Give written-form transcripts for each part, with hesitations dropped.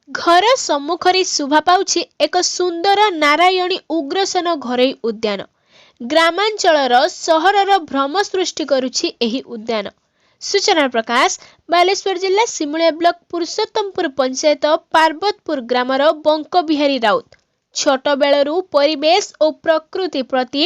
ଘର ସମ୍ମୁଖରେ ଶୋଭା ପାଉଛି ଏକ ସୁନ୍ଦର ନାରାୟଣୀ ଉଗ୍ରସେନ ଘରୋଇ ଉଦ୍ୟାନ। ଗ୍ରାମାଞ୍ଚଳର ସହରର ଭ୍ରମ ସୃଷ୍ଟି କରୁଛି ଏହି ଉଦ୍ୟାନ। ସୂଚନା ପ୍ରକାଶ, ବାଲେଶ୍ୱର ଜିଲ୍ଲା ସିମୁଳିଆ ବ୍ଲକ ପୁରୁଷୋତ୍ତମପୁର ପଞ୍ଚାୟତ ପାର୍ବତପୁର ଗ୍ରାମର ବଙ୍କବିହାରୀ ରାଉତ। ଛୋଟବେଳରୁ ପରିବେଶ ଓ ପ୍ରକୃତି ପ୍ରତି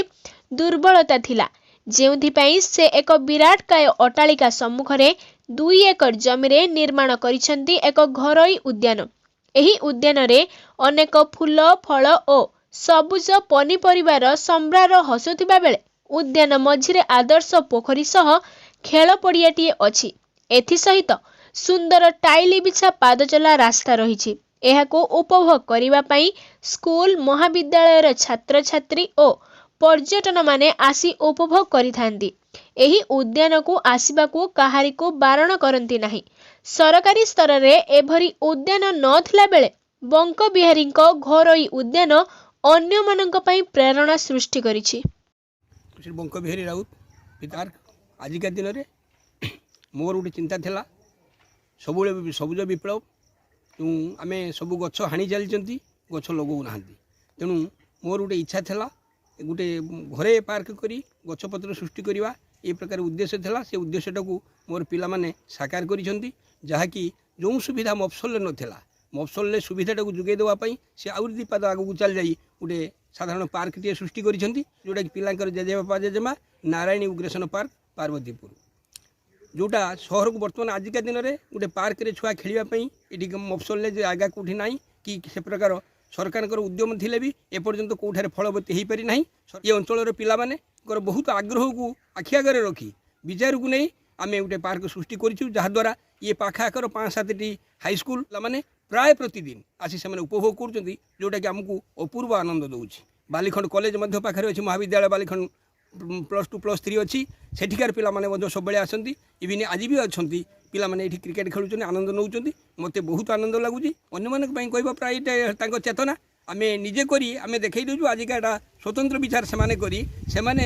ଦୁର୍ବଳତା ଥିଲା, ଯେଉଁଥିପାଇଁ ସେ ଏକ ବିରାଟକାୟ ଅଟ୍ଟାଳିକା ସମ୍ମୁଖରେ 2 ଏକର ଜମିରେ ନିର୍ମାଣ କରିଛନ୍ତି ଏକ ଘରୋଇ ଉଦ୍ୟାନ। ଏହି ଉଦ୍ୟାନରେ ଅନେକ ଫୁଲ, ଫଳ ଓ ସବୁଜ ପନିପରିବାର ସମ୍ଭାର ହସୁଥିବା ବେଳେ ଉଦ୍ୟାନ ମଝିରେ ଆଦର୍ଶ ପୋଖରୀ ସହ ଖେଳ ପଡ଼ିଆଟିଏ ଅଛି। ଏଥିସହିତ ସୁନ୍ଦର ଟାଇଲି ବିଛା ପାଦଚଲା ରାସ୍ତା ରହିଛି। ଏହାକୁ ଉପଭୋଗ କରିବା ପାଇଁ ସ୍କୁଲ, ମହାବିଦ୍ୟାଳୟର ଛାତ୍ରଛାତ୍ରୀ ଓ ପର୍ଯ୍ୟଟନମାନେ ଆସି ଉପଭୋଗ କରିଥାନ୍ତି। ଏହି ଉଦ୍ୟାନକୁ ଆସିବାକୁ କାହାରିକୁ ବାରଣ କରନ୍ତି ନାହିଁ। ସରକାରୀ ସ୍ତରରେ ଏଭଳି ଉଦ୍ୟାନ ନଥିଲା ବେଳେ ବଙ୍କବିହାରୀଙ୍କ ଘରୋଇ ଉଦ୍ୟାନ ଅନ୍ୟମାନଙ୍କ ପାଇଁ ପ୍ରେରଣା ସୃଷ୍ଟି କରିଛି। ଶ୍ରୀ ବଙ୍କବିହାରୀ ରାଉତ ପିତାର୍କ। ଆଜିକା ଦିନରେ ମୋର ଗୋଟେ ଚିନ୍ତା ଥିଲା ସବୁବେଳେ ସବୁଜ ବିପ୍ଳବ। ତେଣୁ ଆମେ ସବୁ ଗଛ ହାଣି ଚାଲିଛନ୍ତି, ଗଛ ଲଗାଉନାହାନ୍ତି। ତେଣୁ ମୋର ଗୋଟେ ଇଚ୍ଛା ଥିଲା ଗୋଟେ ଘରେ ପାର୍କ କରି ଗଛପତ୍ର ସୃଷ୍ଟି କରିବା, ଏ ପ୍ରକାର ଉଦ୍ଦେଶ୍ୟ ଥିଲା। ସେ ଉଦ୍ଦେଶ୍ୟଟାକୁ ମୋର ପିଲାମାନେ ସାକାର କରିଛନ୍ତି, ଯାହାକି ଯେଉଁ ସୁବିଧା ମଫସଲରେ ନଥିଲା, ମଫସଲରେ ସୁବିଧାଟାକୁ ଯୋଗାଇ ଦେବା ପାଇଁ ସେ ଆହୁରି 2 ପାଦ ଆଗକୁ ଚାଲିଯାଇ ଗୋଟେ ସାଧାରଣ ପାର୍କଟିଏ ସୃଷ୍ଟି କରିଛନ୍ତି, ଯେଉଁଟାକି ପିଲାଙ୍କର ଜେଜେବାପା ଜେଜେମା ନାରାୟଣୀ ଉଗ୍ରେସନ ପାର୍କ ପାର୍ବତୀପୁର, ଯେଉଁଟା ସହରକୁ ବର୍ତ୍ତମାନ ଆଜିକା ଦିନରେ ଗୋଟେ ପାର୍କରେ ଛୁଆ ଖେଳିବା ପାଇଁ ଏଠି ମଫସଲରେ ଯେ ଜାଗା କେଉଁଠି ନାହିଁ କି ସେ ପ୍ରକାର ସରକାରଙ୍କର ଉଦ୍ୟମ ଥିଲେ ବି ଏପର୍ଯ୍ୟନ୍ତ କେଉଁଠାରେ ଫଳବତୀ ହୋଇପାରି ନାହିଁ। ଏ ଅଞ୍ଚଳର ପିଲାମାନଙ୍କର ବହୁତ ଆଗ୍ରହକୁ ଆଖି ଆଗରେ ରଖି ବିଚାରକୁ ନେଇ ଆମେ ଗୋଟେ ପାର୍କ ସୃଷ୍ଟି କରିଛୁ, ଯାହାଦ୍ୱାରା ଇଏ ପାଖ ଆଖର 5 7ଟି ହାଇସ୍କୁଲ ପିଲାମାନେ ପ୍ରାୟ ପ୍ରତିଦିନ ଆସି ସେମାନେ ଉପଭୋଗ କରୁଛନ୍ତି, ଯେଉଁଟାକି ଆମକୁ ଅପୂର୍ବ ଆନନ୍ଦ ଦେଉଛି। ବାଲିଖଣ୍ଡ କଲେଜ ମଧ୍ୟ ପାଖରେ ଅଛି, ମହାବିଦ୍ୟାଳୟ ବାଲିଖଣ୍ଡ +2 +3 ଅଛି। ସେଠିକାର ପିଲାମାନେ ମଧ୍ୟ ସବୁବେଳେ ଆସନ୍ତି। ଇଭିନ୍ ଆଜି ବି ଅଛନ୍ତି ପିଲାମାନେ, ଏଇଠି କ୍ରିକେଟ୍ ଖେଳୁଛନ୍ତି, ଆନନ୍ଦ ନେଉଛନ୍ତି। ମୋତେ ବହୁତ ଆନନ୍ଦ ଲାଗୁଛି। ଅନ୍ୟମାନଙ୍କ ପାଇଁ କହିବା ପ୍ରାୟ ଏଇଟା ତାଙ୍କ ଚେତନା। ଆମେ ନିଜେ କରି ଆମେ ଦେଖାଇ ଦେଉଛୁ। ଆଜିକା ଏଇଟା ସ୍ୱତନ୍ତ୍ର ବିଚାର ସେମାନେ କରି ସେମାନେ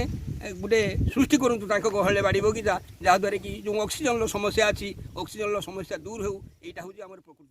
ଗୋଟେ ସୃଷ୍ଟି କରନ୍ତୁ ତାଙ୍କ ଗହଳିରେ ବାଡ଼ି ବଗିଚା, ଯାହାଦ୍ୱାରା କି ଯେଉଁ ଅକ୍ସିଜେନ୍ର ସମସ୍ୟା ଅଛି, ଅକ୍ସିଜେନ୍ର ସମସ୍ୟା ଦୂର ହେଉ। ଏଇଟା ହେଉଛି ଆମର ପ୍ରକୃତ